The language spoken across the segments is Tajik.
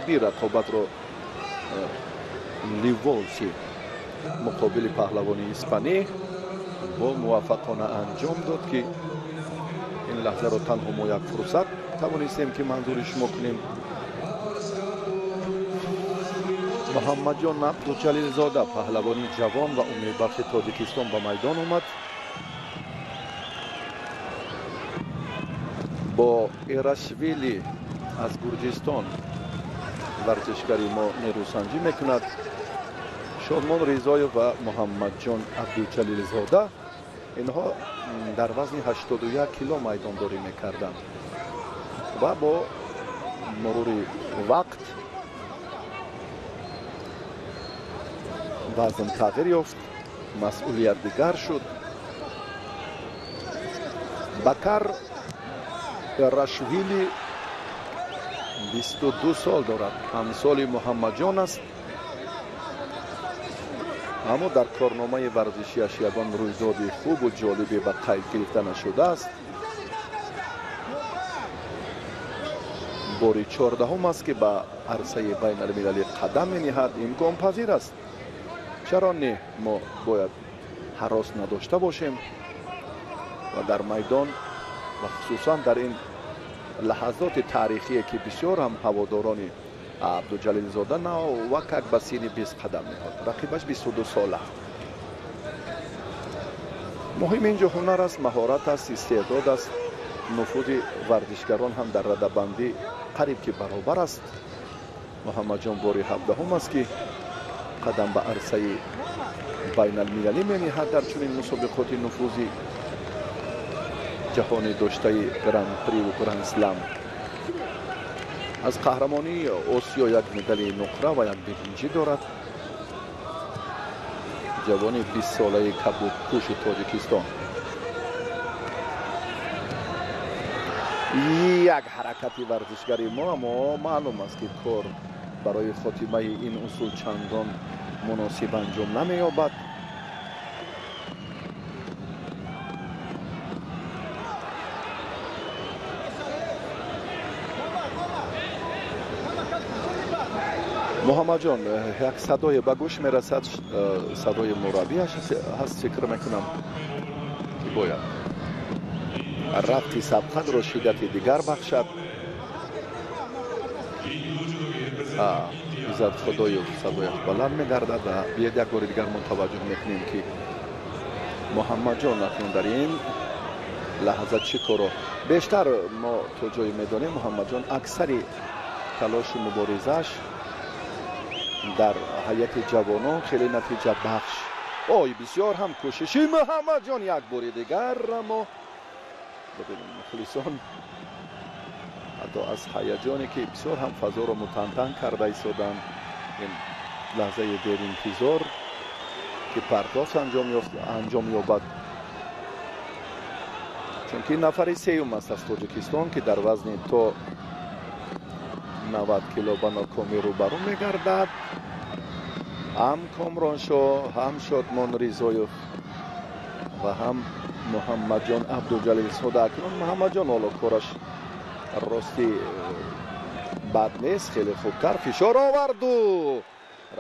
Хубӣ рақобатро Ливолси муқобили паҳлавони испанӣ бо муваффақона анҷом дод, ки ин лаҳзаро танҳо мо як фурсат тавонистем, ки манзури шумо кунем. Муҳаммадҷон Абдуҷалилзода, паҳлавони ҷавон ва умедбахши Тоҷикистон, ба майдон омад. Бо Эрашвили аз Гурҷистон варзишгари мо нерӯсанҷӣ мекунад. Шодмон Ризоев ва Муҳаммадҷон Абдуҷалилзода, инҳо дар вазни 81 кило майдондорӣ мекарданд ва бо мурури вақт вазн тағйир ёфт, масъулият дигар шуд. Бакар Рашвили 22 сол дорад, ҳамсоли Муҳаммадҷон аст, аммо дар корномаи варзишиаш ягон рӯйдоди хубу ҷолибе ба қайд гирифта нашудааст. Бори 14-ум аст, ки ба арсаи байналмилалӣ қадам мениҳад. Имконпазир аст, чаро не, мо бояд ҳарос надошта бошем ва дар майдон ва хусусан дар ин лаҳазоти таърихие, ки бисёр ҳам ҳаводорони Абдуҷалилзода навакак ба синни 20 қадам меҳод, рақибаш 22 сола. Муҳим инҷо ҳунар аст, маҳорат аст, истеъдод аст. Нуфузи варзишгарон ҳам дар радабандӣ қариб ки баробар аст. Муҳаммадҷон бори 17-ум аст, ки қадам ба арсаи байналмилалӣ мениҳад дар чунин мусобиқоти нуфузи ҷаҳонӣ доштаи гран-приву гран-слам. Аз қаҳрамонии Осиё як медали нуқра ва як биринҷӣ дорад. Ҷавони 20-солаи кабудпӯши Тоҷикистон. Як ҳаракати варзишгари мо, аммо маълум аст, ки кор барои хотимаи ин усул чандон муносиб анҷом намеёбад. Муҳаммадҷон, як садое ба гӯш мерасад, садои мураббиаш ҳаст, фикр мекунам, ки бояд рафти сабқатро шиддати дигар бахшад. Иззат Худоев садояш баланд мегардад ва биёед як бори дигар мо таваҷҷӯҳ мекунем, ки Муҳаммадҷон акнун дар ин лаҳза чӣ корро бештар мо то ҷое медонем. Муҳаммадҷон аксари талошу муборизааш дар ҳайати ҷавонон хеле натиҷабахш. Ой, бисёр ҳам кӯшиши Муҳаммадҷон як бори дигар, аммо бибинем, мухлисон ҳатто аз ҳаяҷоне, ки бисёр ҳам фазоро мутантан карда истоданд, ин лаҳзаи деринтизор, ки партофт анҷом ёбад, чунки нафари сеюм аст аз Тоҷикистон, ки дар вазни то 90 кило ба нокомӣ рӯбарӯ мегардад. Ҳам Комроншоҳ, ҳам Шодмон Ризоев ва ҳам Муҳаммадҷон Абдуҷалилзода. Акнун Муҳаммадҷон ҳоло кораш рости бад нест, хеле хубтар фишор оварду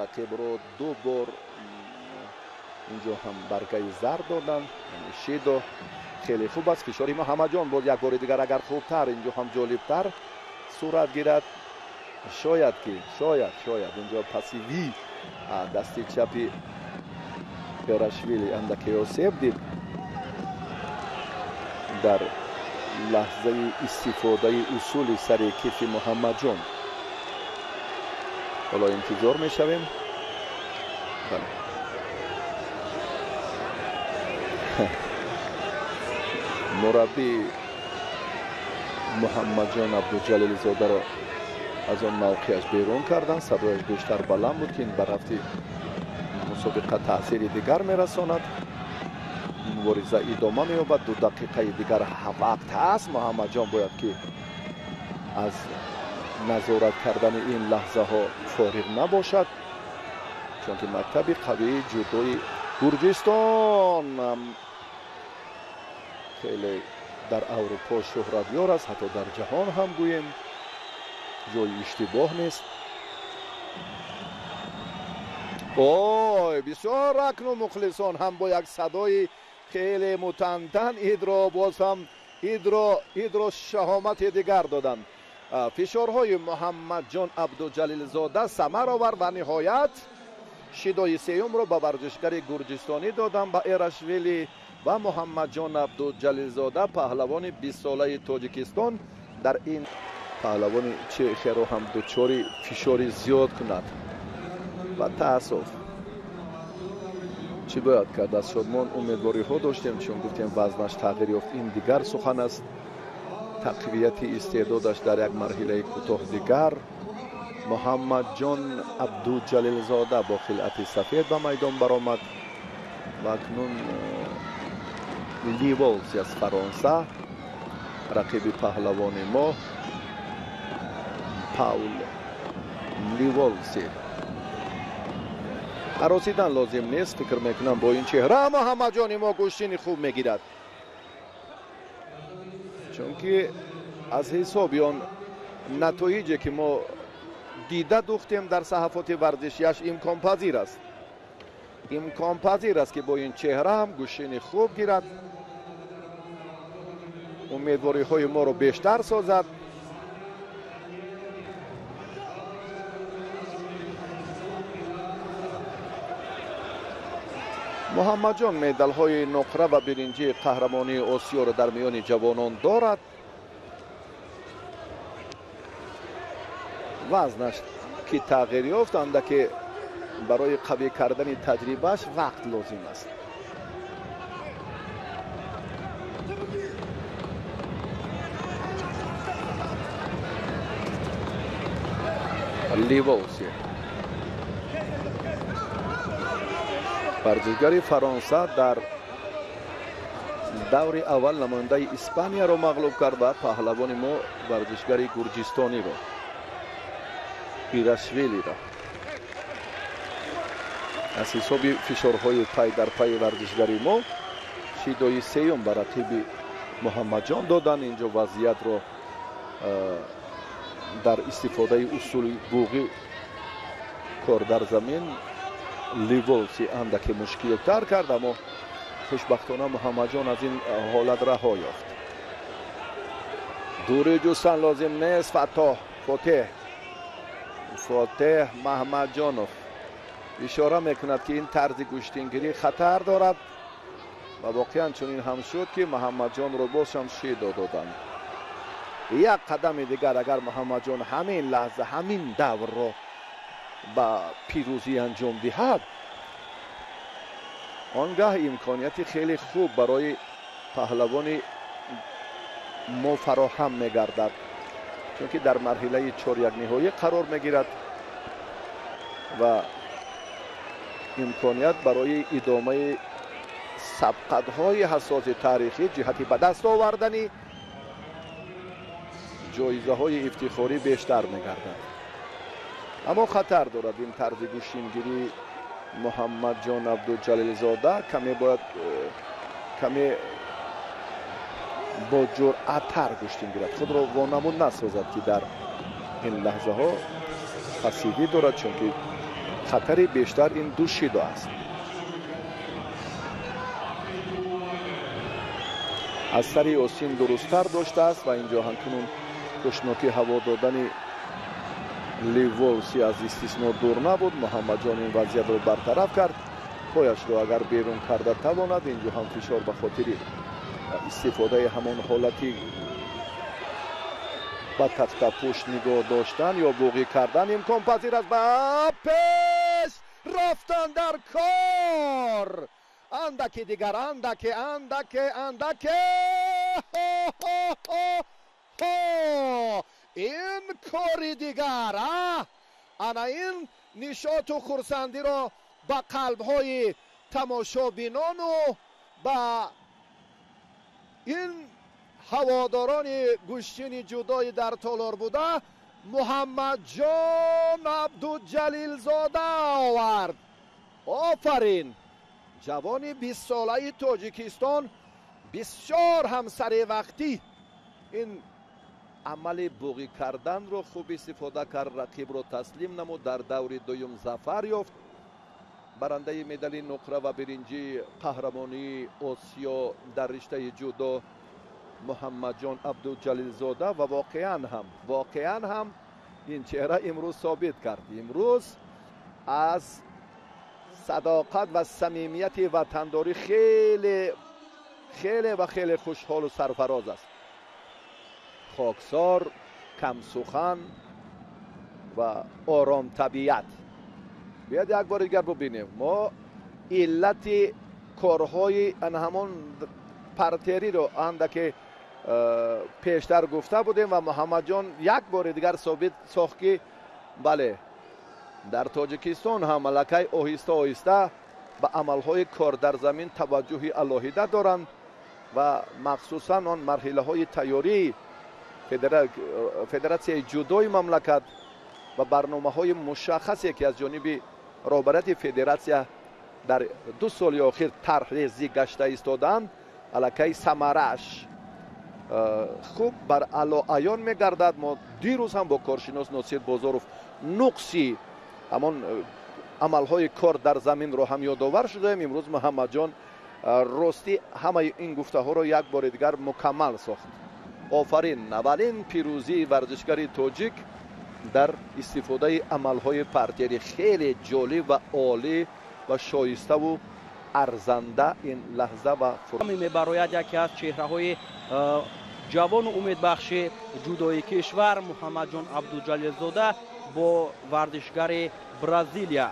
рақибро ду бор инҷо ҳам баргаи зард доданд. Шидо хеле хуб аст фишори Муҳаммадҷон. Боз як бори дигар агар хубтар, инҷо ҳам ҷолибтар сурат гирад, шояд ки шояд инҷо пасивӣ дасти чапи Эрашвили андаке осеб дид дар лаҳзаи истифодаи усули сари кифи Муҳаммадҷон. Ҳоло интизор мешавем. Бале, мураббӣ Муҳаммадҷон Абдуҷалилзодаро аз он мавқеаш берун карданд. Садояш бештар баланд буд, ки ин ба рафти мусобиқа таъсири дигар мерасонад. Мубориза идома меёбад. 2 дақиқаи дигар вақт ҳаст. Муҳаммадҷон бояд ки аз назорат кардани ин лаҳзаҳо фориғ набошад, чунки мактаби қавии ҷудои Гурҷистон хеле дар Аврупо шӯҳратёр аст, ҳатто дар ҷаҳон ҳам гӯем, ҷои иштибоҳ нест. Ой, бисёр акнун мухлисон ҳам бо як садои хеле мутантан идро боз ҳам идро шаҳомати дигар доданд. Фишорҳои Муҳаммадҷон Абдуҷалилзода самар овард ва ниҳоят шидои сеюмро ба варзишгари гурҷистонӣ доданд, ба Эрашвили, ва Муҳаммадҷон Абдуҷалилзода, паҳлавони 20-солаи Тоҷикистон, дар ин паҳлавони чехияро ҳам дучори фишори зиёд кунад. Ва таассуф, чӣ бояд кард? Аз Шодмон умедвориҳо доштем, чун гуфтем вазнаш тағйир ёфт, ин дигар сухан аст. Тақвияти истеъдодаш дар як марҳилаи кӯтоҳ дигар. Муҳаммадҷон Абдуҷалилзода бо хилъати сафед ба майдон баромад ва акнун Ливолси аз Фаронса, рақиби паҳлавони мо Паул Ливолси. Ҳаросидан лозим нест, фикр мекунам бо ин чеҳра Муҳаммадҷони мо гӯштини хуб мегирад, чунки аз ҳисоби он натоиҷе ки мо дида духтем дар саҳафоти варзишиаш имконпазир аст. Имконпазир аст ки бо ин чеҳра ҳам гӯштини хуб гирад, умедвориҳои моро бештар созад. Муҳаммадҷон медалҳои нуқра ва биринҷии қаҳрамонии Осиёро дар миёни ҷавонон дорад. Вазнаш ки тағйир ёфт, андаке барои қавӣ кардани таҷрибааш вақт лозим аст. Ливолси, варзишгари Фаронса, дар даври аввал намояндаи Испанияро мағлуб кард ва паҳлавони мо варзишгари гурҷистониро, Ирашвилиро. Аз ҳисоби фишорҳои пай дар пайи варзишгари мо шидои сеюм ба рақиби Муҳаммадҷон доданд. Инҷо вазъиятро дар истифодаи усули буғӣ кор дар замин Ливолси андаке мушкилтар кард, аммо хушбахтона Муҳаммадҷон аз ин ҳолат раҳо ёфт. Дурӣ ҷустан лозим нест. Фотеҳ Маҳмадҷонов ишора мекунад, ки ин тарзи гӯштингирӣ хатар дорад ва воқеан чунин ҳам шуд, ки Муҳаммадҷонро боз ҳам шидо доданд. Як қадами дигар агар Муҳаммадҷон ҳамин лаҳза, ҳамин даврро ба пирӯзӣ анҷом диҳад, он гаҳ имконияти хеле хуб барои паҳлавони мо фароҳам мегардад, чунки дар марҳилаи чорякниҳоӣ қарор мегирад ва имконият барои идомаи сабқатҳои ҳассоси таърихӣ ҷиҳати ба даст овардани ҷоизаҳои ифтихорӣ бештар мегардад. Аммо хатар дорад ин тарзи гӯштингирии Муҳаммадҷон Абдуҷалилзода. Каме бояд каме бо ҷуръаттар гӯштин гирад, худро вонамуд насозад, ки дар ин лаҳзаҳо пассивӣ дорад, чунки хатари бештар ин ду шидо аст. Аз сари осин дурусттар доштааст ва инҷо ҳамкунун хушнокӣ ҳаво додани Ливолси аз истисно дур набуд. Муҳаммадҷон ин вазъиятро бартараф кард. Пояшро агар берун карда тавонад, инҷо ҳам фишор ба хотири истифодаи ҳамон ҳолати ба тахтапӯш нигоҳ доштан ё буғӣ кардан имконпазир аст. Ба пеш рафтан дар кор. Андаке дигар, андаке, андаке, андаке. Ин кори дигар, ана ин нишоту хурсандиро ба қалбҳои тамошобинону ба ин ҳаводорони гӯштини ҷудои дар толор буда Муҳаммадҷон Абдуҷалилзода овард. Офарин! Ҷавони 20-солаи Тоҷикистон бисёр ҳам саривақтӣ ин амали буғӣ карданро хуб истифода кард, рақибро таслим намуд, дар даври дуюм зафар ёфт. Барандаи медали нуқра ва биринҷии қаҳрамонии Осиё дар риштаи ҷудо Муҳаммадҷон Абдуҷалилзода. Ва воқеан ҳам ин чеҳра имрӯз собит кард, имрӯз аз садоқат ва самимияти ватандорӣ хеле хеле ва хеле хушҳолу сарфароз аст. Хоксор, камсухан ва оромтабиат. Биёед як бори дигар бубинем мо иллати корҳои ҳамон партериро андаке пештар гуфта будем ва Муҳаммадҷон як бори дигар собит сохт, ки бале, дар Тоҷикистон ҳам аллакай оҳиста оҳиста ба амалҳои кор дар замин таваҷҷӯҳи алоҳида доранд ва махсусан он марҳилаҳои тайёрии федератсияи ҷудои мамлакат ва барномаҳои мушаххасе, ки аз ҷониби роҳбарияти федератсия дар 2 соли охир тарҳрезӣ гашта истодаанд, аллакай самарааш хуб бар аъло аён мегардад. Мо дирӯз ҳам бо коршинос Носир Бозоров нуқси ҳамон амалҳои кор дар заминро ҳам ёдовар шудаем. Имрӯз Муҳаммадҷон ростӣ ҳамаи ин гуфтаҳоро як бори дигар мукаммал сохт. Офарин! Аввалин пирӯзии варзишгари тоҷик дар истифодаи амалҳои партери. Хеле ҷолиб ва олӣ ва шоиставу арзанда ин лаҳза ва мебарояд яке аз чеҳраҳои ҷавону умедбахши ҷудои кишвар Муҳаммадҷон Абдуҷалилзода бо варзишгари Бразилия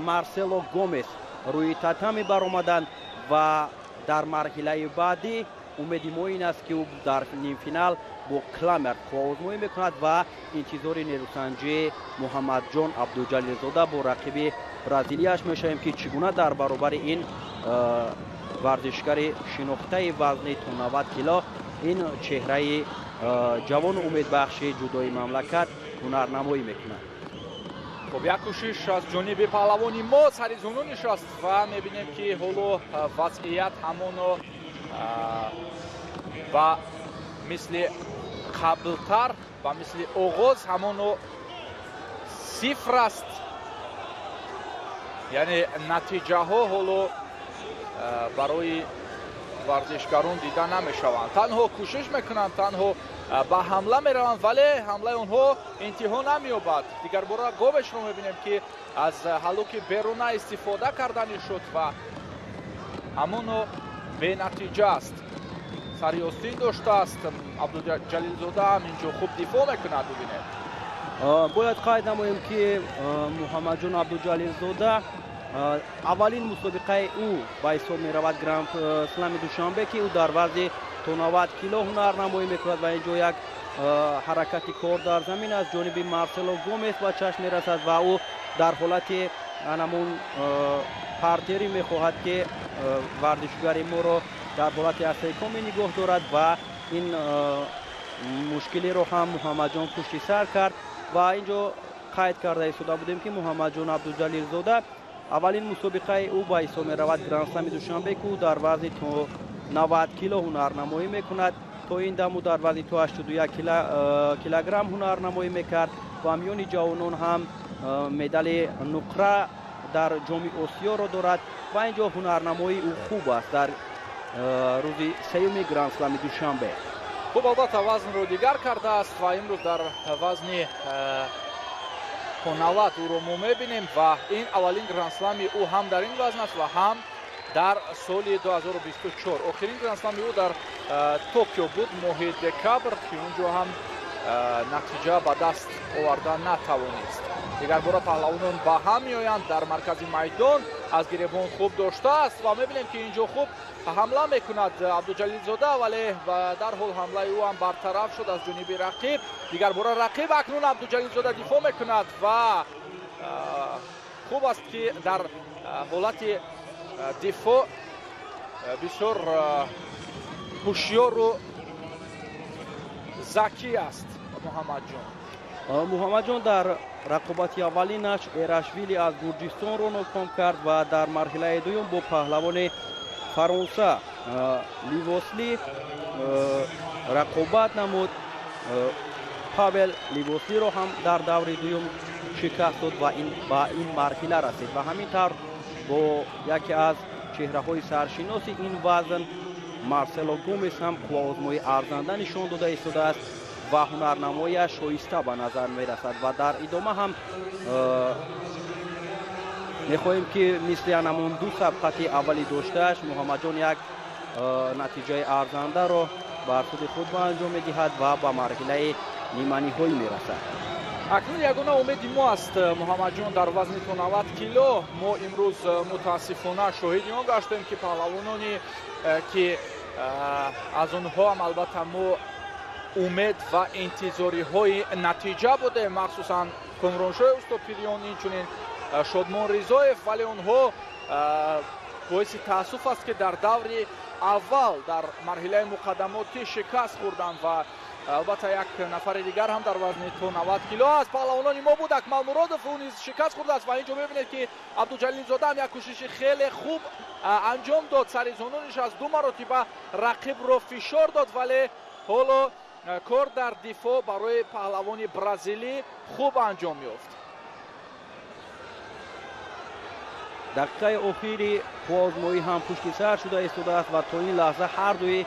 Марсело Гомес рӯи татами баромаданд ва дар марҳилаи баъдӣ умеди мо ин аст, ки ӯ дар нимфинал бо Кламер қувваозмоӣ мекунад ва интизори нерӯсанҷии Муҳаммадҷон Абдуҷалилзода бо рақиби бразилияш мешавем, ки чӣ гуна дар баробари ин варзишгари шинохтаи вазни то 90 кило, ин чеҳраи ҷавону умедбахши ҷудои мамлакат ҳунарнамоӣ мекунад. Хуб, як кӯшиш аз ҷониби паҳлавони мо, сари зону нишаст ва мебинем, ки ҳоло вазъият ҳамоно ба мисли қаблтар, ба мисли оғоз ҳамоно сифр аст, яъне натиҷаҳо ҳоло барои варзишгарон дида намешаванд. Танҳо кӯшиш мекунанд, танҳо ба ҳамла мераванд, вале ҳамлаи онҳо интиҳо намеёбад. Дигарбора Гомешро мебинем, ки аз ҳалуки беруна истифода кардани шуд ва ҳамоно бенатиҷа аст. Сари остин доштааст Абдуҷалилзода, ҳам инҷо хуб дифоъ мекунад. Бибинед, бояд қайд намоем, ки Муҳаммадҷон Абдуҷалилзода аввалин мусобиқаи ӯ ба ҳисоб меравад Гранд Слами Душанбе, ки ӯ дар вазни то 90 кило ҳунарнамоӣ мекунад ва инҷо як ҳаракати кор дар замин аз ҷониби Марсело Гомес ба чашм мерасад ва ӯ дар ҳолати анамун партерӣ мехоҳад, ки варзишгари моро дар ҳолати асайкоме нигоҳ дорад ва ин мушкилиро ҳам Муҳаммадҷон пушти сар кард. Ва инҷо қайд карда истода будем, ки Муҳаммадҷон Абдуҷалилзода аввалин мусобиқаи ӯ ба ҳисоб меравад Грандслами Душанбе, ки ӯ дар вазни то 90 кило ҳунарнамоӣ мекунад. То ин дам ӯ дар вазни то 81 килограмм ҳунарнамоӣ мекард ва миёни ҷавонон ҳам медали нуқра дар Ҷоми Осиёро дорад ва инҷо ҳунарнамоии ӯ хуб аст дар рӯзи сеюми Грандслами Душанбе. Хуб, албатта, вазнро дигар кардааст ва имрӯз дар вазни то 90 ӯро мо мебинем ва ин аввалин грандслами ӯ ҳам дар ин вазн аст ва ҳам дар соли 2024. Охирин грандслами ӯ дар Токио буд, моҳи декабр, ки он ҷо ҳам натиҷа ба даст оварда натавонист. Дигарбора паҳлавонон ба ҳам меоянд дар маркази майдон. Аз гиребон хуб доштааст ва мебинем, ки инҷо хуб ҳамла мекунад Абдуҷалилзода, вале дарҳол ҳамлаи ӯ ҳам бартараф шуд аз ҷониби рақиб. Дигарбора рақиб, акнун Абдуҷалилзода дифоъ мекунад ва хуб аст, ки дар ҳолати дифоъ бисёр ҳушёру закӣ аст Муҳаммадҷон. Муҳаммадҷон дар рақобати аввалинаш Эрашвили аз Гурҷистонро ноком кард ва дар марҳилаи дуюм бо паҳлавони Фаронса Ливосли рақобат намуд. Павел Ливослиро ҳам дар даври дуюм шикаст дод ва ба ин марҳила расид. Ва ҳамин тавр бо яке аз чеҳраҳои саршиноси ин вазн Марсело Гомес ҳам қувваозмоии арзанда нишон дода истодааст ва ҳунарнамояш шоиста ба назар мерасад. Ва дар идома ҳам мехоҳем, ки мисли анамон ду сабқати аввали доштааш Муҳаммадҷон як натиҷаи арзандаро бар суди худ ба анҷом медиҳад ва ба марҳилаи ниманиҳоӣ мерасад. Акнун ягона умеди мо аст Муҳаммадҷон дар вазни то 90 кило. Мо имрӯз мутаассифона шоҳиди он гаштем, ки паҳлавононе, ки аз онҳо ҳам албатта мо умед ва интизориҳои натиҷа будем, махсусан Комроншоҳи Устопириён, инчунин Шодмон Ризоев, вале онҳо боиси таассуф аст, ки дар даври аввал дар марҳилаи муқаддамотӣ шикаст хӯрданд. Ва албатта як нафари дигар ҳам дар вазни то 90 кило аз паҳлавонони мо буд, Акмал Муродов, ӯ низ шикаст хӯрдааст. Ва инҷо мебинед, ки Абдуҷалилзода ҳам як кӯшиши хеле хуб анҷом дод, сари зону нишаст, ду маротиба рақибро фишор дод, вале ҳоло кор дар дифоъ барои паҳлавони бразилӣ хуб анҷом ёфт. Дақиқаи охири қувваозмоӣ ҳам пушти сар шуда истодааст ва то ин лаҳза ҳардуи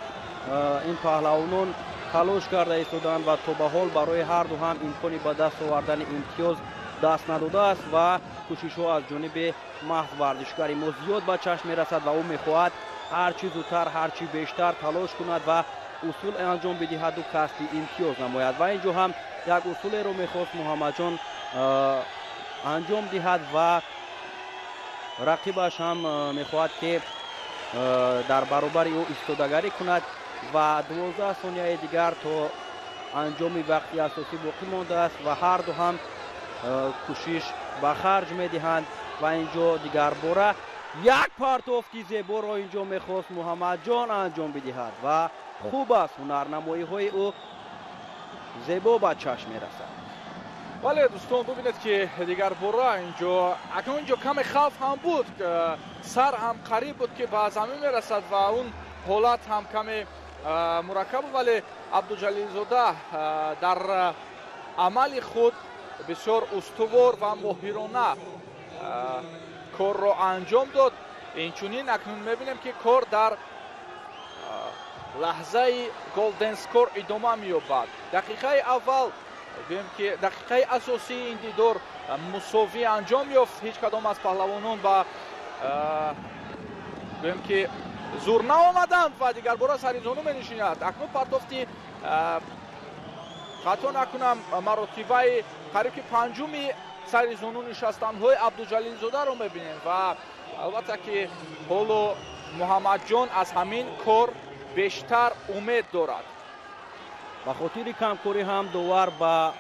ин паҳлавонон талош карда истодаанд ва то ба ҳол барои ҳарду ҳам имкони ба даст овардани имтиёз даст надодааст. Ва кӯшишҳо аз ҷониби маҳз варзишгари мо зиёд ба чашм мерасад ва ӯ мехоҳад ҳарчи зудтар, ҳарчи бештар талош кунад ва усул анҷом бидиҳаду касби имтиёз намояд. Ва инҷо ҳам як усулеро мехост Муҳаммадҷон анҷом диҳад ва рақибаш ҳам мехоҳад, ки дар баробари ӯ истодагарӣ кунад. Ва 12 сонияи дигар то анҷоми вақти асосӣ боқӣ мондааст ва ҳарду ҳам кӯшиш ба харҷ медиҳанд. Ва инҷо дигарбора як партофти зеборо инҷо мехост Муҳаммадҷон анҷом бидиҳад ва хуб аст, ҳунарнамоиҳои ӯ зебо ба чашм мерасад. Бале, дӯстон, бубинед, ки дигарбора инҷо акнун инҷо каме хавф ҳам буд, сар ҳам қариб буд, ки ба замин мерасад ва он ҳолат ҳам каме мураккаб, вале Абдуҷалилзода дар амали худ бисёр устувор ва моҳирона корро анҷом дод. Инчунин акнун мебинем, ки кор дар лаҳзаи golden score идома меёбад. Дақиқаи аввал, гӯем ки дақиқаи асосии ин дидор мусовӣ анҷом ёфт. Ҳеҷ кадом аз паҳлавонон ба, гӯем ки, зур наомаданд ва дигарбора сари зону менишинад. Акнун партофти, хато накунам, маротибаи қариб ки панҷуми сари зону нишастанҳои Абдуҷалилзодаро мебинем ва албатта ки ҳоло Муҳаммадҷон аз ҳамин кор бештар умед дорад. Ба хотири камкорӣ ҳам довар ба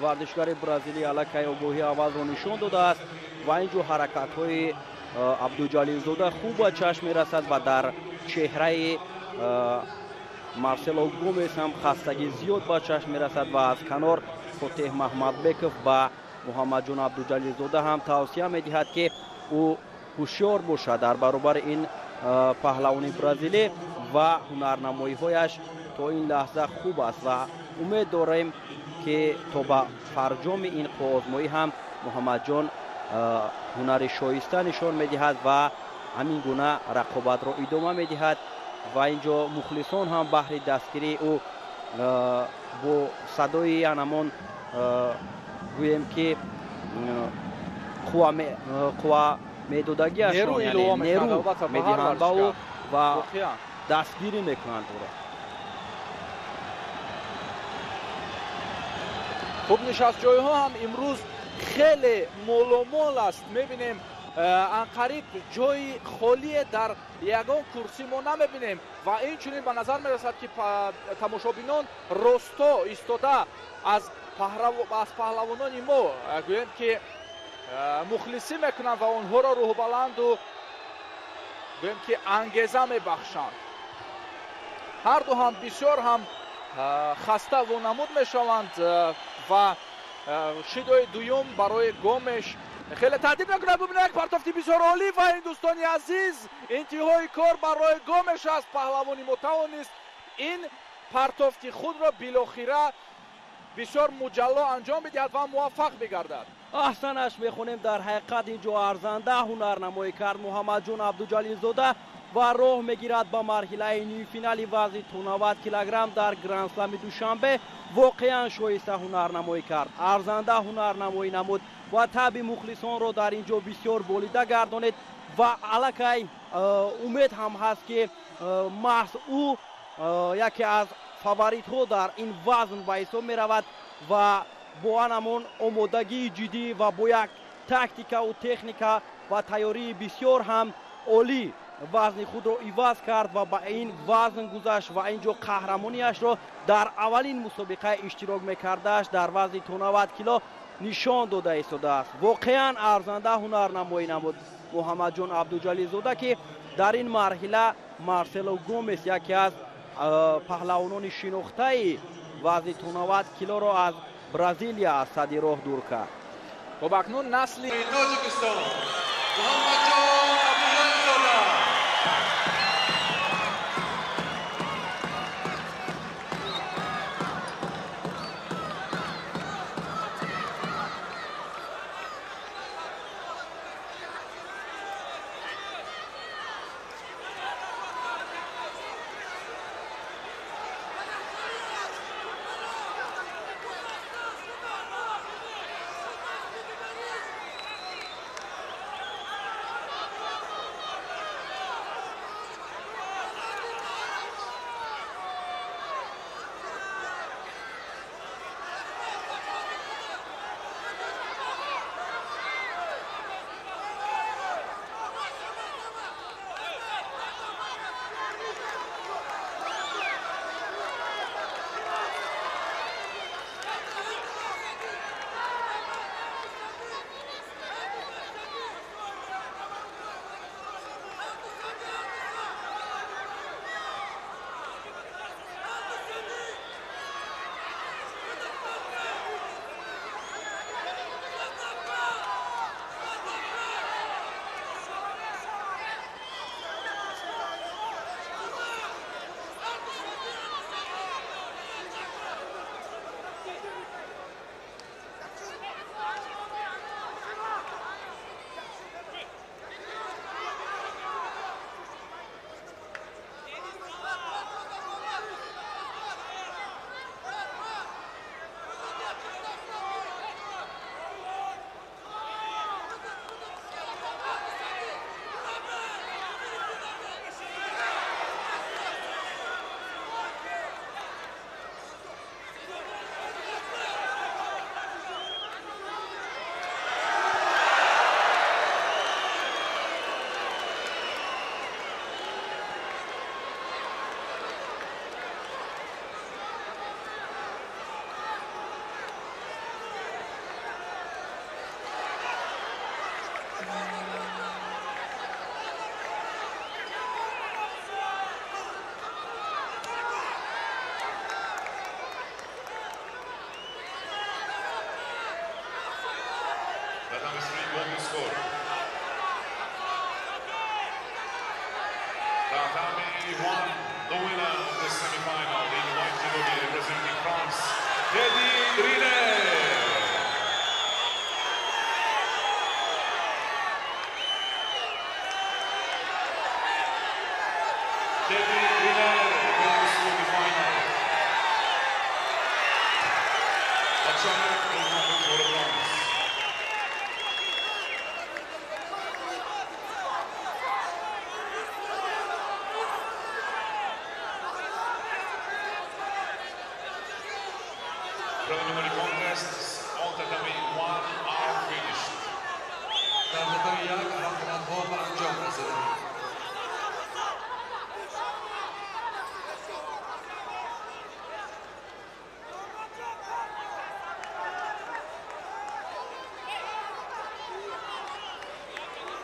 варзишгари бразилӣ аллакай огоҳии аввалро нишон додааст. Ва инҷо ҳаракатҳои Абдуҷалилзода хуб ба чашм мерасад ва дар чеҳраи Марсело Гомес ҳам хастагӣ зиёд ба чашм мерасад. Ва аз канор Фотеҳ Маҳмадбеков ба Муҳаммадҷон Абдуҷалилзода ҳам тавсия медиҳад, ки ӯ ҳушёр бошад дар баробари ин паҳлавони бразилӣ ва ҳунарнамоиҳояш то ин лаҳза хуб аст ва умед дорем, ки то ба фарҷоми ин қувваозмоӣ ҳам Муҳаммадҷон ҳунари шоиста нишон медиҳад ва ҳамин гуна рақобатро идома медиҳад. Ва инҷо мухлисон ҳам баҳри дастгирии ӯ бо садои анамон, гӯем ки, қувва медодагиашон, нерӯ медиҳанд ба ӯ ва дастгирӣ мекунанд ӯро. Хуб, нишастҷойҳо ҳам имрӯз хеле моломол аст. Мебинем, анқариб ҷои холие дар ягон курсӣ мо намебинем ва инчунин ба назар мерасад, ки тамошобинон росто истода аз паҳлавонони мо, гӯем ки, мухлисӣ мекунанд ва онҳоро рӯҳбаланду, гӯем ки, ангеза мебахшанд. Ҳарду ҳам бисёр ҳам хаста вонамуд мешаванд ва шидои дуюм барои Гомеш хеле таҳдид мекунад. Бубинед, як партофти бисёр олӣ ва ин, дӯстони азиз, интиҳои кор барои Гомеш аст. Паҳлавони мо тавонист ин партофти худро билохира бисёр муҷалло анҷом бидиҳад ва муваффақ бигардад. Аҳсанаш мехонем, дар ҳақиқат инҷо арзанда ҳунарнамоӣ кард Муҳаммадҷон Абдуҷалилзода ва роҳ мегирад ба марҳилаи нимфинали вазни то 90 килограмм дар Гранд-слами Душанбе. Воқеан шоиста ҳунарнамоӣ кард, арзанда ҳунарнамоӣ намуд ва таби мухлисонро дар ин ҷо бисёр болида гардонид ва аллакай умед ҳам ҳаст, ки маҳз ӯ яке аз фаворитҳо дар ин вазн ба ҳисоб меравад ва бо анамон омодагии ҷиддӣ ва бо як тактикаву техника ва тайёрии бисёр ҳам олӣ вазни худро иваз кард ва ба ин вазн гузашт ва ин ҷо қаҳрамониашро дар аввалин мусобиқаи иштирок мекардааш дар вазни то 90 кило нишон дода истодааст. Воқеан арзанда ҳунарнамоӣ намуд Муҳаммадҷон Абдуҷалилзода, ки дар ин марҳила Марсело Гомес, яке аз паҳлавонони шинохтаи вазни то 90 килоро аз Бразилия, аз сади роҳ дур кард. Хуб, акнун насли Тоҷикистон Муҳаммадҷон Абдуҷалилзода. Tatami 1, the winner of the semi-final in white judogi representing France, Teddy Riner. Teddy Riner goes to the final. Alexander will come for the bronze. Preliminary contests on tatami 1 are finished. در tatami یک رقابت‌ها به انجام رسیدند.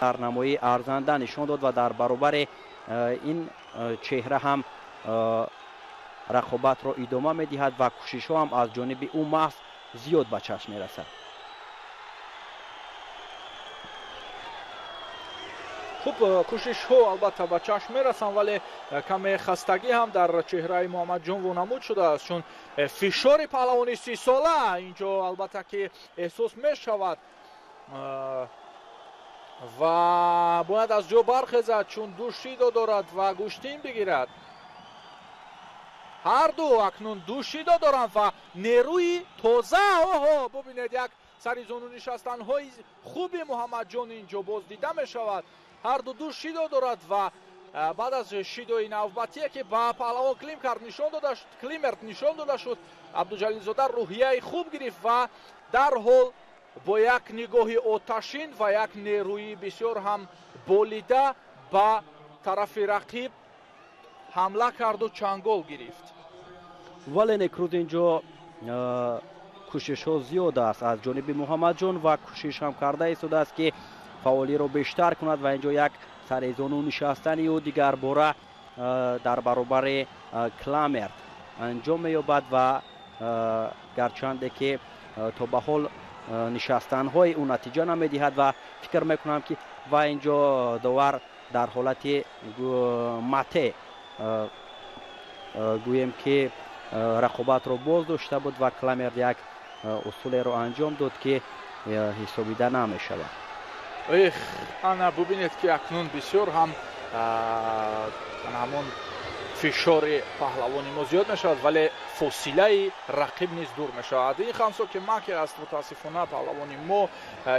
ҳунарнамоии арзанда нишон дод ва дар баробари ин чеҳра ҳам рақобатро идома медиҳад ва кӯшишҳо ҳам аз ҷониби ӯ маҳз зиёд ба чашм мерасад. Хуб, кӯшишҳо албатта ба чашм мерасанд, вале каме хастагӣ ҳам дар чеҳраи Муҳаммадҷон вонамуд шудааст, чун фишори паҳлавони 30-сола инҷо албатта ки эҳсос мешавад ва бояд аз ҷо бархезад, чун ду шидо дорад ва гӯштин бигирад. Ҳарду акнун ду шидо доранд ва нерӯи тоза. Оҳо, бубинед, як сари зону нишастанҳои хуби Муҳаммадҷон инҷо боз дида мешавад. Ҳарду ду шидо дорад ва баъд аз шидои навбатие, ки ба паҳлавон Климерт нишон дода шуд, Абдуҷалилзода рӯҳияи хуб гирифт ва дарҳол бо як нигоҳи оташин ва як нерӯи бисёр ҳам болида ба тарафи рақиб ҳамла карду чангол гирифт. Вале некрӯз инҷо кӯшишҳо зиёд аст аз ҷониби Муҳаммадҷон ва кӯшиш ҳам карда истодааст, ки фаъолиро бештар кунад ва инҷо як сарезону нишастани ӯ дигарбора дар баробари Кламерт анҷом меёбад ва гарчанде ки то ба ҳол нишастанҳои ӯ натиҷа намедиҳад ва фикр мекунам, ки ва инҷо довар дар ҳолати мате гӯем, ки рақобатро боз дошта буд ва Кламерт як усулеро анҷом дод, ки ҳисобида намешавад. Эх, ана бубинед, ки акнун бисёр ҳам ҳамон фишори паҳлавони мо зиёд мешавад, вале фосилаи рақиб низ дур мешавад. Ин хансоки маке аст. Мутаассифона, паҳлавони мо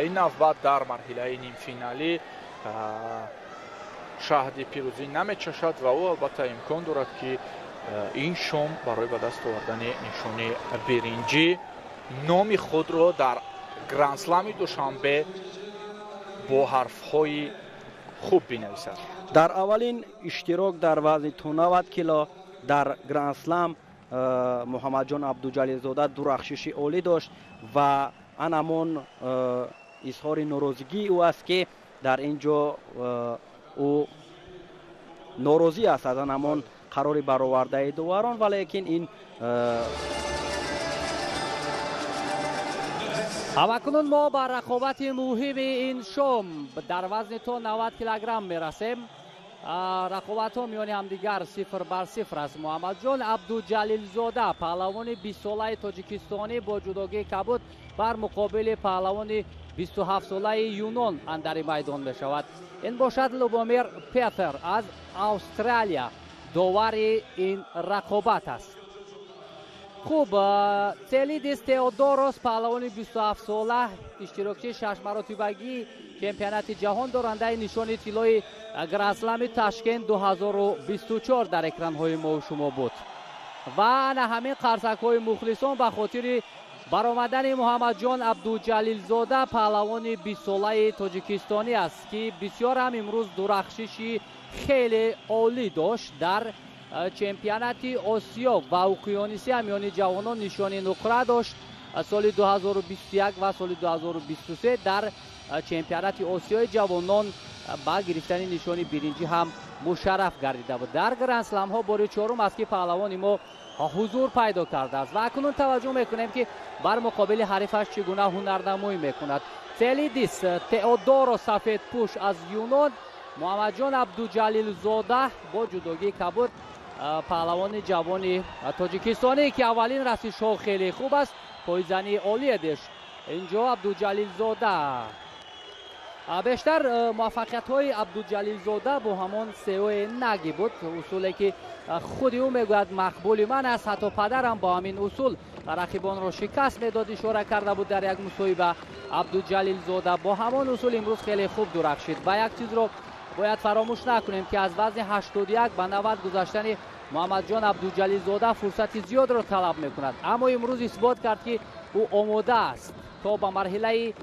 ин навбат дар марҳилаи нимфиналӣ шаҳди пирӯзӣ намечашад ва ӯ албатта имкон дорад, ки ин шом барои ба даст овардани нишони биринҷӣ номи худро дар Грандслами Душанбе бо ҳарфҳои хуб бинависад. Дар аввалин иштирок дар вазни то 90 кило дар Грандслам Муҳаммадҷон Абдуҷалилзода дурахшиши олӣ дошт ва анамон изҳори норозигии ӯ аст, ки дар ин ҷо ӯ норозӣ аст аз анамон қарори баровардаи доварон, валекин ин Ҳамакунун мо ба рақобати муҳими ин шом дар вазни то 90 килограмм мерасем. Рақобатҳо миёни ҳамдигар 0-0 аст. Муҳаммадҷон Абдуҷалилзода, паҳлавони 20-солаи тоҷикистонӣ, бо ҷудогии кабуд бар муқобили паҳлавони 27-солаи юнон андари майдон мешавад. Ин бошад Любомир Петер аз Австралия, довари ин рақобат аст. Хуб, Целидис Теодорос, паҳлавони 27-сола, иштирокчии шашмаротибагии чемпионати ҷаҳон, дорандаи нишони тиллои Грандслами Ташкент 2024 дар экранҳои мо шумо буд. Ва ана ҳамин қарсакҳои мухлисон ба хотири баромадани Муҳаммадҷон Абдуҷалилзода, паҳлавони 20-солаи тоҷикистонӣ аст, ки бисёр ҳам имрӯз дурахшиши хеле олӣ дошт. Дар чемпионати Осиё ва Уқёнисия миёни ҷавонон нишони нуқра дошт соли 2021 ва соли 2023 дар чемпионати Осиёи ҷавонон ба гирифтани нишони биринҷӣ ҳам мушарраф гардида буд. Дар грандсламҳо бори чорум аст, ки паҳлавони мо ҳузур пайдо кардааст. Ва акнун таваҷҷӯҳ мекунем, ки бар муқобили ҳарифаш чӣ гуна ҳунарнамоӣ мекунад Целидис Теодоро, сафедпӯш аз Юнон. Муҳаммадҷон Абдуҷалилзода бо ҷудогии кабуд, паҳлавони ҷавони тоҷикистонӣ, ки аввалин расишҳо хеле хуб аст, пойзании олие дошт инҷо Абдуҷалилзода. Бештар муваффақиятҳои Абдуҷалилзода бо ҳамон сеои наги буд, усуле ки худи ӯ мегӯяд, мақбули ман аст, ҳатто падарам бо ҳамин усул рақибонро шикаст медод, ишора карда буд дар як мусоҳиба Абдуҷалилзода. Бо ҳамон усул имрӯз хеле хуб дурахшид. Ва як чизро бояд фаромӯш накунем, ки аз вазни 81 ба 90 гузаштани Муҳаммадҷон Абдуҷалилзода фурсати зиёдро талаб мекунад, аммо имрӯз исбот кард, ки ӯ омода аст. То ба марҳилаи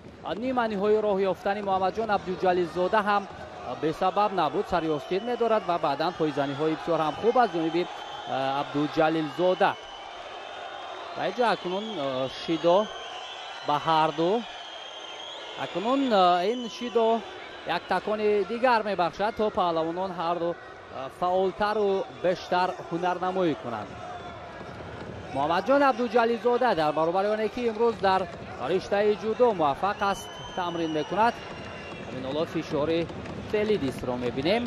ниманиҳоӣ роҳ ёфтани Муҳаммадҷон Абдуҷалилзода ҳам бесабаб набуд. Сари медорад ва баъдан пойзаниҳои бисёр ҳам хуб аз ҷониби Абдуҷалилзода. Ва инҷо акнун шидо ба ҳарду. Акнун ин шидо як такони дигар мебахшад, то паҳлавонон ҳарду фаъолтару бештар ҳунарнамоӣ кунанд. Муҳаммадҷон Абдуҷалилзода дар баробари оне ки имрӯз дар риштаи ҷудо муваффақ аст, тамрин мекунад. Ҳамин ҳоло фишори Целидисро мебинем.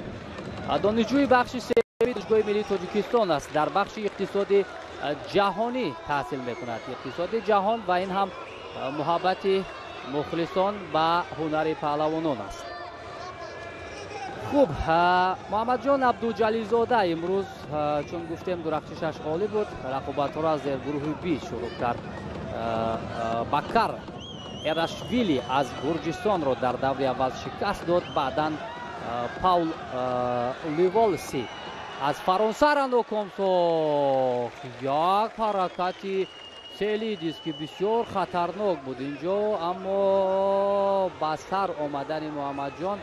Донишҷӯи бахши сеюми Донишгоҳи миллии Тоҷикистон аст. Дар бахши иқтисоди ҷаҳонӣ таҳсил мекунад. Иқтисоди ҷаҳон ва ин ҳам муҳаббати мухлисон ба ҳунари паҳлавонон аст. Хуб, Муҳаммадҷон Абдуҷалилзода имрӯз, чун гуфтем, дурахшишаш олӣ буд. Рақобатҳоро аз зергурӯҳи Би шурӯъ кард. Бакар Эрашвили аз Гурҷистонро дар даври аввал шикаст дод. Баъдан Паул Ливолси аз Фаронсара ноком сохт. Як ҳаракати Целидис, ки бисёр хатарнок буд инҷо, аммо ба сар омадани Муҳаммадҷон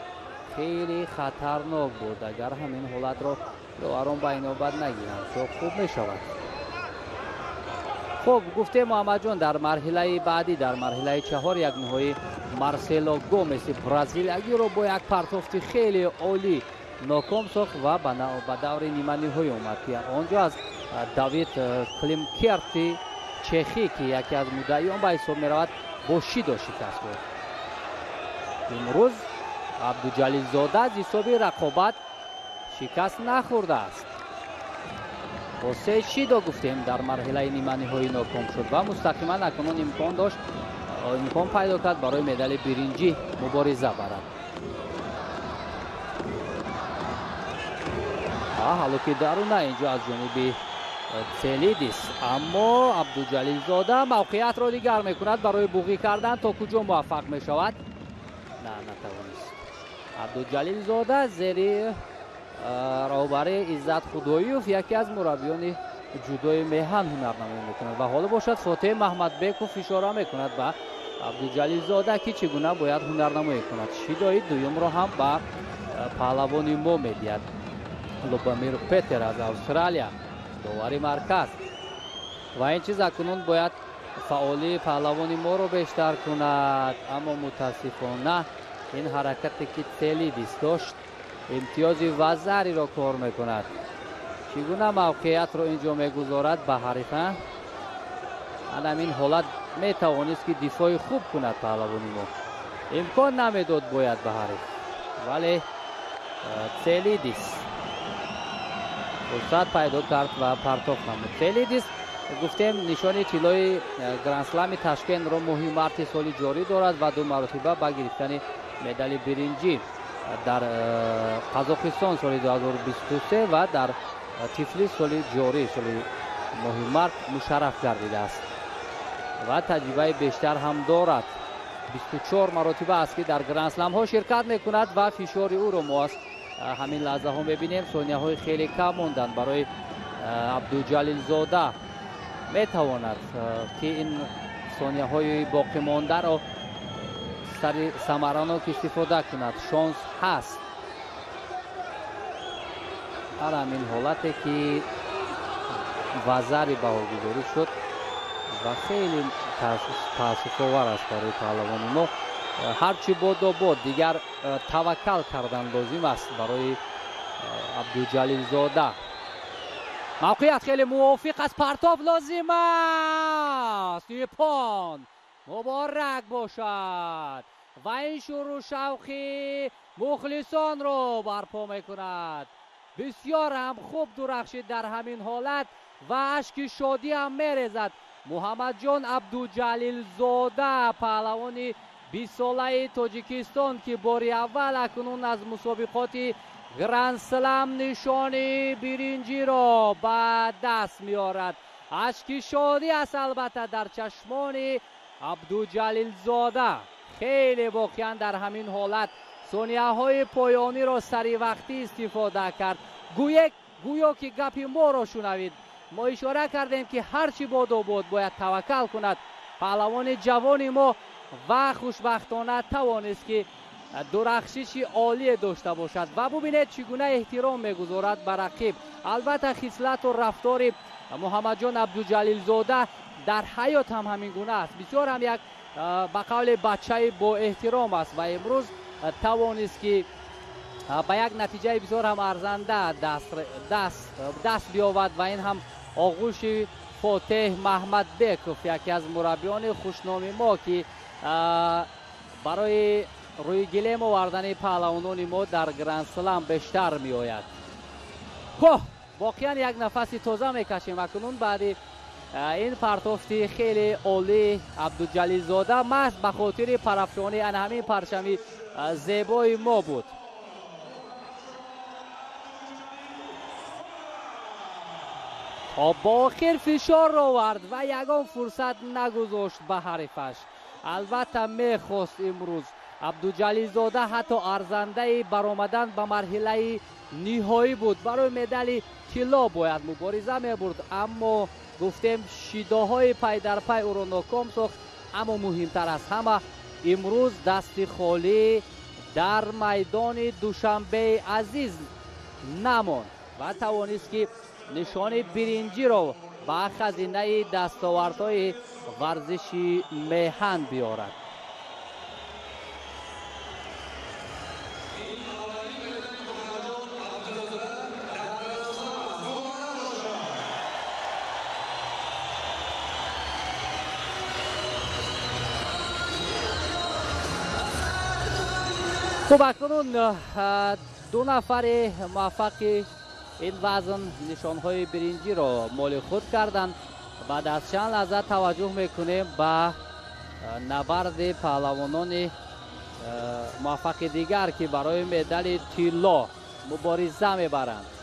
хеле хатарнок буд. Агар ҳамин ҳолатро доварон ба инобат нагиранд, бисёр хуб мешавад. Хуб, гуфтем, Муҳаммадҷон дар марҳилаи баъдӣ, дар марҳилаи чаҳор як ниҳоӣ Марсело Гомеси бразилиягиро бо як партофти хеле олӣ ноком сохт ва ба даври ниманиҳоӣ омад, ки он ҷо аз Давид Климкерти чехӣ, ки яке аз муддаиён ба ҳисоб меравад, бо шидо шикаст дод. Имрӯз Абдуҷалилзода аз ҳисоби рақобат шикаст нахӯрдааст. Бо се шидо, гуфтем, дар марҳилаи ниманиҳоӣ ноком шуд ва мустақиман акнун имкон дошт, имкон пайдо кард барои медали биринҷӣ мубориза барад. Ҳоло ки даруна инҷо аз ҷониби Целидис, аммо Абдуҷалилзода мавқеиятро дигар мекунад барои буғӣ кардан. То куҷо муваффақ мешавад? На, натавонист. Абдуҷалилзода зери роҳбари Иззат Худоюв, яке аз мураббиёни ҷудои меҳан, ҳунарнамоӣ мекунад ва ҳоло бошад, Фотеҳ Маҳмадбеков ишора мекунад ба Абдуҷалилзода, ки чӣ гуна бояд ҳунарнамоӣ кунад. Шидои дуюмро ҳам ба паҳлавони мо медиҳад Лубамир Петер аз Австралия, довари марказ. Ва ин чиз акнун бояд фаъолии паҳлавони моро бештар кунад, аммо мутаассифона ин ҳаракате, ки Целидис дошт, имтиёзи вазариро кор мекунад. Чӣ гуна мавқеиятро ин ҷо мегузорад ба ҳарифа? Ҳамин ҳолат метавонист, ки дифои хуб кунад паҳлавони мо, имкон намедод бояд ба ҳариф, вале Целидис фурсат пайдо кард ва партофт намуд. Целидис, гуфтем, нишони тиллои Грандслами Ташкентро моҳи марти соли ҷорӣ дорад ва ду маротиба ба гирифтани медали биринҷӣ дар Қазоқистон соли 2023 ва дар Тифлис соли ҷорӣ, соли моҳи март мушарраф гардидааст ва таҷрибаи бештар ҳам дорад. 24 маротиба аст, ки дар грандсламҳо ширкат мекунад ва фишори ӯро мо аз ҳамин лаҳзаҳо мебинем. Сонияҳои хеле кам монданд барои Абдуҷалилзода. Метавонад, ки ин сонияҳои боқимондаро сари самаранок истифода кунад, шонс ҳаст. Ҳар ҳамин ҳолате, ки вазари баҳогузорӣ шуд ва хеле таассуфовар аст барои паҳлавони мо. Ҳарчи бодо бод, дигар таваккал кардан лозим аст барои Абдуҷалилзода. Мавқеият хеле мувофиқ аст, партоф лозим аст. Иппон, муборак бошад! Ва ин шӯру шавқи мухлисонро барпо мекунад. Бисёр ҳам хуб дурахшид дар ҳамин ҳолат ва ашки шодӣ ҳам мерезад Муҳаммадҷон Абдуҷалилзода, паҳлавони бистсолаи Тоҷикистон, ки бори аввал акнун аз мусобиқоти грандслам нишони биринҷиро ба даст меорад. Ашки шодӣ аст, албатта, дар чашмони Абдуҷалилзода. Хеле воқеан дар ҳамин ҳолат сонияҳои поёниро саривақтӣ истифода кард, гӯё ки гапи моро шунавид. Мо ишора кардем, ки ҳарчи бодо бод, бояд таваккал кунад паҳлавони ҷавони мо ва хушбахтона тавонист, ки дурахшиши олие дошта бошад. Ва бубинед, чӣ гуна эҳтиром мегузорад ба рақиб. Албатта, хислату рафтори Муҳаммадҷон Абдуҷалилзода дар ҳаёт ҳам ҳамин гуна аст. Бисёр ҳам як, ба қавли, бачаи боэҳтиром аст ва имрӯз тавонист, ки ба як натиҷаи бисёр ҳам арзанда даст биёвад. Ва ин ҳам оғӯши Фотеҳ Маҳмадбеков, яке аз мураббиёни хушноми мо, ки барои рӯи гилем овардани паҳлавонони мо дар Гранд-Слам бештар меояд. Хо, воқеан як нафаси тоза мекашем акнун баъди ин партофти хеле олии Абдуҷалилзода, маҳз ба хотири парафшонии ана ҳамин парчами зебои мо буд. То бо охир фишор овард ва ягон фурсат нагузошт ба ҳарифаш. Албатта, мехост имрӯз Абдуҷалилзода ҳатто арзандаи баромадан ба марҳилаи ниҳоӣ буд, барои медали тилло бояд мубориза мебурд, аммо гуфтем, шидоҳои пай дар пай ӯро ноком сохт. Аммо муҳимтар аз ҳама, имрӯз дасти холӣ дар майдони Душанбеи азиз намонд ва тавонист, ки нишони биринҷиро ба хазинаи дастовардҳои варзиши меҳан биёрад. Хуб, акнун ду нафари муваффақи ин вазн нишонҳои биринҷиро моли худ карданд. Баъд аз чанд лаҳза таваҷҷӯҳ мекунем ба набарди паҳлавонони муваффақи дигар, ки барои медали тилло мубориза мебаранд.